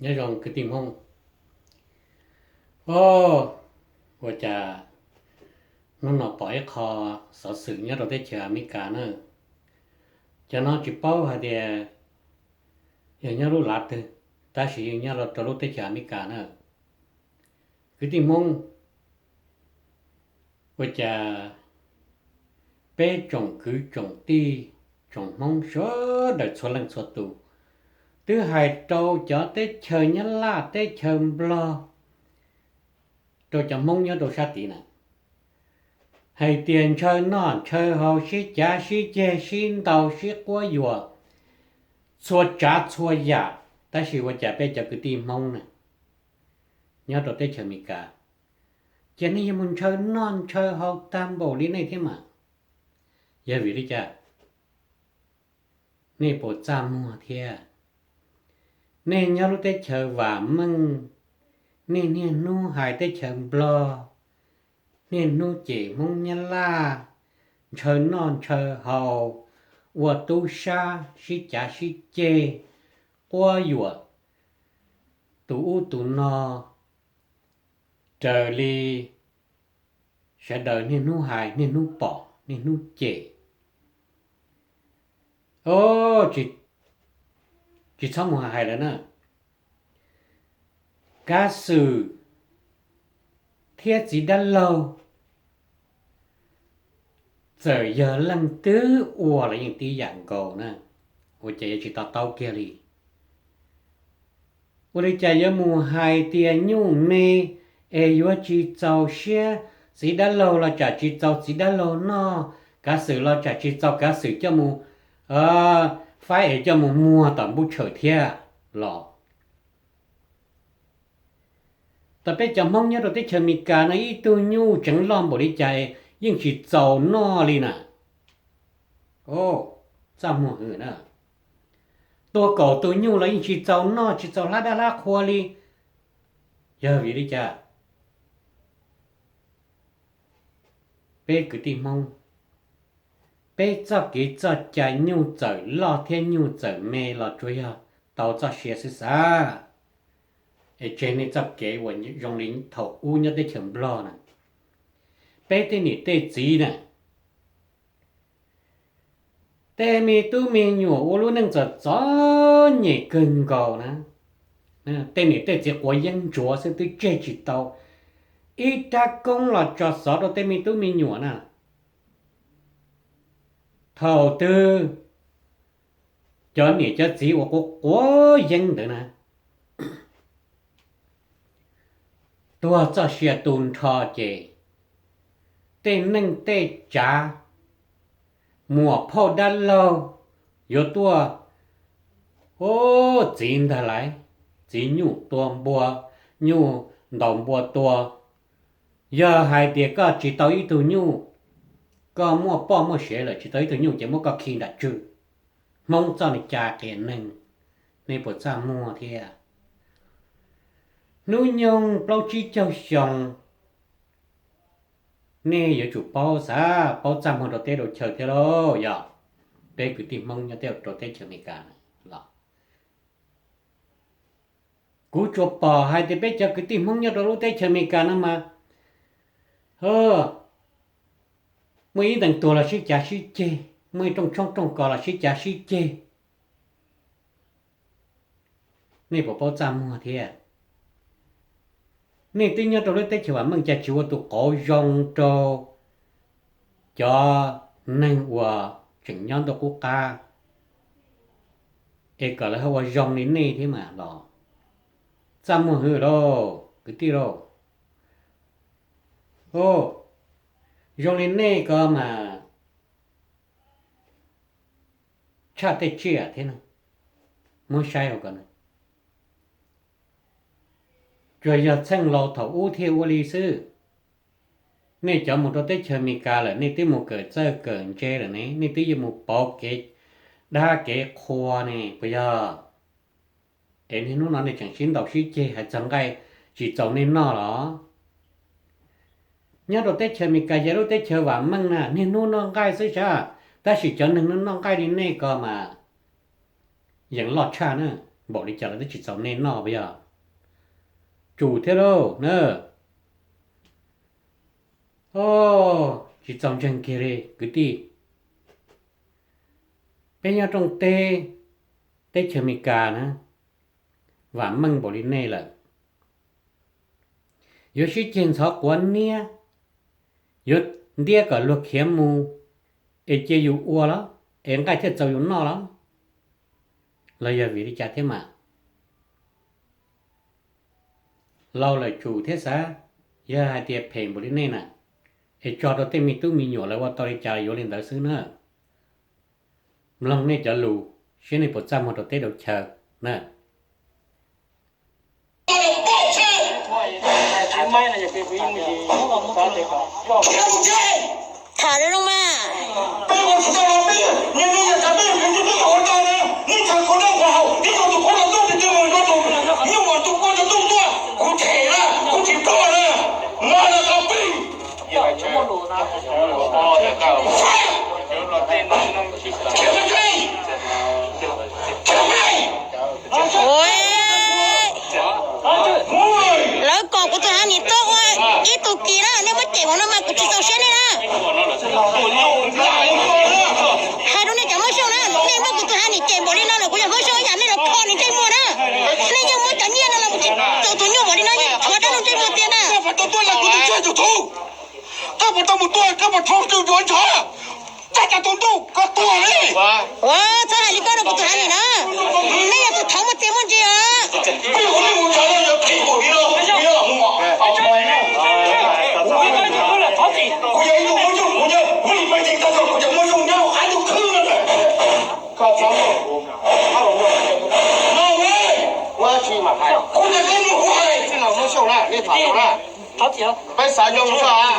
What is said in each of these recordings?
Nyob zoo kwv tij Hmoob. Os, ua cas hnub no pom ib qho xov xwm nyob rau teb chaws Amelikas na. Cov no tsis paub hais tias yog nyob lub lav twg, tab sis yeej nyob rau lub teb chaws Amelikas na. Kwv tij Hmoob, ua cas peb tsoom kwv tsoom tij, tsoom Hmoob sawv daws txhua leej txhua tus twb hais rau cov teb chaws Nyab Laj, teb chaws Nplog, rau cov Hmoob nyob rau sab tid na, hais tias ntshaw noj ntshaw haus, sib cav sib ceg, sib ntaus sib quab yuam txhua tsav txhua yam, tab sis ua cas peb cov kwv tij Hmoob na nyob rau teb chaws Amelikas, ces nej yuav mus ntshaw noj ntshaw haus tag npaum li nej thiab mas. Yog vim li cas? Nej puas txaj muag thiab? Nej nyob lub teb chaws vam meej, nej niaj hnub hais teb chaws Nplog, niaj hnub cem Hmoob Nyab Laj, ntshaw noj ntshaw haus, ua tub sab, sib cav sib ceg, quab yuam tus ub tus no, raws li sawv daws niaj hnub hais, niaj hnub pom, niaj hnub cem. Os, tsis txhob mus hais lawm na. Kav xwm thiab txiv dab laug, txawm yog leej twg ua los yeej tib yam nkaus na, ua cas yuav tsis to taub kiag li? Ua li cas yuav mus hais tias nyuj me es yuav tsis txaus siab, txiv dab laug los tsam tsis txaus txiv dab laug noj, kav xwm los tsam tsis txaus kav xwm coj mus faib es coj mus muag tom npub tshawm thiab los? Tau peb cov Hmoob nyob rau teb chaws Amelikas no ib tug nyuj tseev loj npaum li cas yeej tsis txaus noj li na. Txaj muag hwv na. Tua kaum tus nyuj los yeej tsis txaus noj tsis txaus hlab dab hlab qhua li. Yog vim li cas? Peb kwv tij Hmoob, peb txoj kev txoj cai nyuj txawm loj thiab nyuj txawm me los tsuas yog tau txoj sia xwb xav. Es tseg nej txoj kev uas zoo li thaum ub nyob teb chaws Nplog na. Peb tej niam tej txiv na, tej me tub me nyuam ua lub neej txom txom nyem kawg nkaus na. Tej niam tej txiv quav yeeb ntsuav xwb twb tseg tsis tau ib rab koob los tso xov rau tej me tub me nyuam na. Thaum twg cov niam cov txiv uas quav quav yeeb ntawd na tuag txoj sia tu nrho ces tej neej tej tsav, muam phauj dab laug yuav tuaj, ub, txiv ntag lauj, txiv nyuj tua npua, nyuj ntaus npua tua. Yog hais tias koj tsis tau ib tug nyuj, koj muaj poj muaj sev lawm tsis tau ib tug nyuj ces muab koj khi nram tswg. Hmoob txoj ni cai qias neeg, nej puas txaj muag thiab? Hnub nyoog plaub tsib caug xyoo, nej yuav tsum paub xav paub txaj muag rau teb rau chaw thiab lauj. Yog peb kwv tij Hmoob nyob rau teb chaws Amelikas los, kuv tsuas pom hais tias peb cov kwv tij Hmoob nyob rau lub teb chaws Amelikas no mas, muaj ib ntees tuag los sib cav sib ceg, muaj ib rooj tshoob rooj kos los sib cav sib ceg. Nej puas paub txaj muag thiab? Nej twb nyob rau lub teb chaws vam meej cas tsis ua tus qauv zoo rau cov neeg uas tseem nyob ntuj qub qab, es kom lawv ho ua zoo li nej thiab mas los? Txaj muag hwv lauj kwv tij lauj. Zoo li nej ko mas tshaj tej tsiaj thiab. Muab saib ua ko, tsuas yog txheej laus thaum ub thiaj ua li xwb. Nej cov mus rau teb chaws Amelikas lawm nej twb mus kawm txawj kawm ntse lawm ne, nej twb yuav mus pauv kev dab kev qhua ne puas yog? Es niaj hnub no nej tseem sib ntaus sib ceg hais txog nqaij tsis txaus nej noj los? Nyob rau teb chaws Amelikas yog lub teb chaws vam meej na, niaj hnub noj nqaij xwb sas, tab sis cov neeg noj nqaij li nej ko mas yeej loj tshaj na. npaum li cas los twb tsis txaus nej noj puas yog? Tsum thiab lauj na. O, tsis txaus ntseeg kiag li kwv tij. Peb nyob rooj teb, teb chaws Amelikas na, vam meej npaum li nej lawm. Yuav sib ceg ntxhov quav niab, yuav ntiab kom luag khiav mus, es cia yus ua los, es nqaij thiaj txaus yus noj los, los yog vim li cas thiab mas? Laus lawm tsum thiab xav, yog hais tias phem npaum li nej na, es tso rau tej me tub me nyuam lawv ua tau li cas yuav li ntawd xwb na. Mloog nej cov lus, saib nej puas txaj muag rau teb rau chaw na. Tham zoo mas. Ua, lawv kom kuv tus Hav Nim tuaj ua ib tug kis na, nej muab cem npaum no mas kuv tsis txaus siab nej na. Hais rau nej cov Hmoob Xyooj na, nej muab kuv tus Hav Nim cem npaum li no lawm kuv yog Hmoob Xyooj ib yam nej los kho nws ntsej muag na. Nej yeej muab cov nyiaj no los kuv tsis txaus tus nyuj npaum li no yeej tshuav dab laug ntsej muag tiag na. Ua, txhob hais li koj rau kuv tus Hav Nim na. Nej yog tus thov muaj txiaj muaj ntsig os.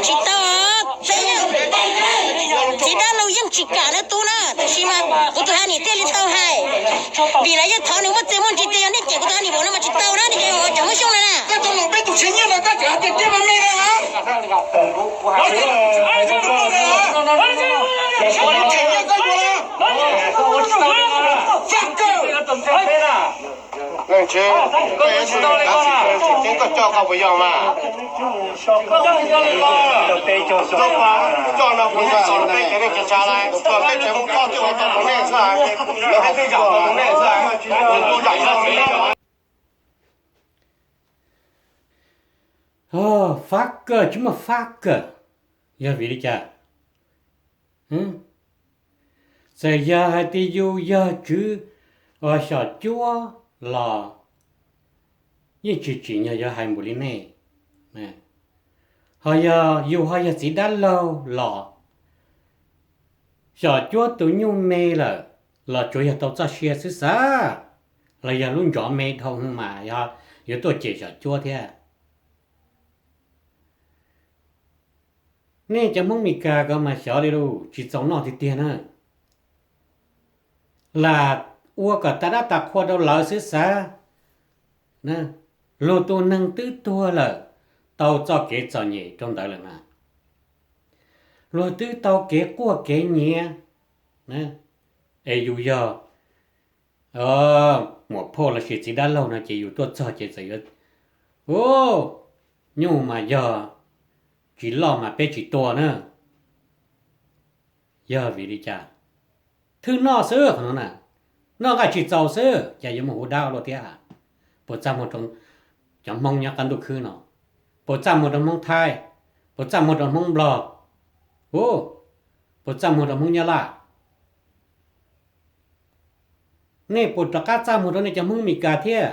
Tsis tau, txiv dab laug yeej tsis kam na tub na, tiam sis mas kuv tus Hav Nim thiaj li tau hais, vim lawv yeej thov nws muaj txiaj muaj ntsig tias yog nej cem kuv tus Hav Nim npaum no mas tsis tau na, nej cov Hmoob Xyooj na na. Leej txiv, koj yuav tsis tau li koj tsis txim txiv koj coj koj puas yog mas? Koj coj no kuv yog txaus peb cov neeg tsa tsa lawm, koj peb tsev Hmoob koj twb ua tau tus nej xwb, lawv hais twb yog tus nej xwb, tus zam yog li. Fab kawg tsis muaj fab kawg, yog vim li cas? Txawm yog hais tias yus yog tswv uas xyom cuab los yeej tsis tsim nyog yuav hais npaum li nej. Ho yog yus ho yog txiv dab laug los xyom cuab tus nyuj me lawm los tsuas yog tau txoj sia xwb xav, los yog lub ntsov me dhau mas yog yuav tuaj cem xyom cuab thiab. Nej cov Hmoob Meskas ko mas xyov li lauj, tsis txaus noj tiag tiag na. Lam ua kom tas dab tas qhua rau lawv xwb xav. Luag tus neeg twb tuag lawm, tau txoj kev txom nyem rau ntawd lawm mas. Luag twb tau kev quaj kev nyiav, es yus yog muam phauj los sis txiv dab laug no ces yus tuaj txog ces txawm yuav, u, nyuj mas yog tsis loj mas peb tsis tua na. Yog vim li cas? Thwj noj xwb qhov no na, noj nqaij tsis txaus xwb cas yuav mus hu dab luaj thiab. Puas txaj muag rau cov Hmoob nyob qab ntuj khwb no? Puas txaj muag rau Hmoob Thaib? Puas txaj muag rau Hmoob Nplog? U, puas txaj muag rau Hmoob Nyab Laj? Nej puas rov qab txaj muag rau nej cov Hmoob Meskas thiab?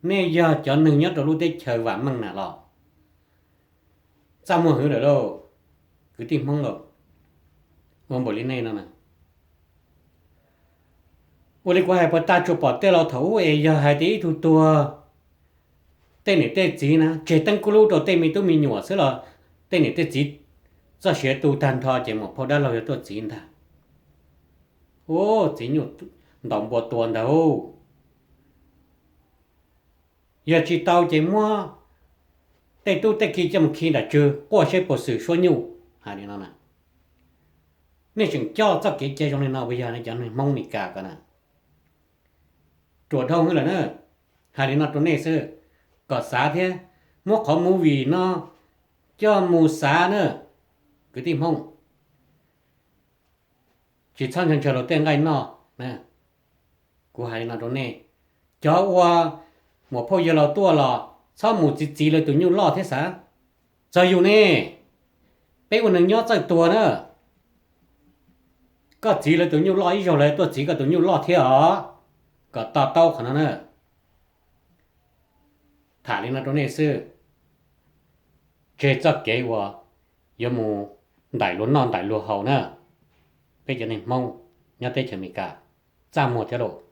Nej yog cov neeg nyob rau lub teb chaws vam meej na los txaj muag hwv lawm lauj, kwv tij Hmoob lauj. Ua npaum li nej no na, ua li kuv hais puas tag tsuas pom tej laus thaum ub es yog hais tias ib tug tuag, tej niam tej txiv na tseg teeb kub lub rau tej me tub me nyuam xwb los tej niam tej txiv txoj sia tu tag nrho ces muam phauj dab laug yuav tuaj txiv ntag. U, txiv nyuj ntaus npua tua ntag. Yog tsis tau ces muab tej tub tej ki coj mus khi nram tswg quaj saib puas xwm suab nyuj. Hais li no na, nej tseem coj txoj kev cai zoo li no puas yog nej cov neeg Hmoob Meskas ko na? ruam dhau lawm na. Hais li no rau nej xwb, kom xav thiab, muab qhov movie no coj mus xav na, kwv tij Hmoob. Tsis txhob ntshaw ntshaw luag tej nqaij noj. Kuv hais li no rau nej, cov ua muam phauj yawg laus tuaj los txhob mus txiv txiv lawv tus nyuj loj thiab xav. Txog yus ne, peb ua neeg nyob txawj tuag na. Koj txiv lawv tus nyuj loj ib zaug lawv tuaj txiv koj tus nyuj loj thiab os, kom to taub qhov no na. Tham li no rau nej xwb, tseg txoj kev uas yuav mus ntaim luag noj ntaim luag haus na. Peb cov neeg Hmoob nyob teb chaws Amelikas, txaj muag thiab lauj.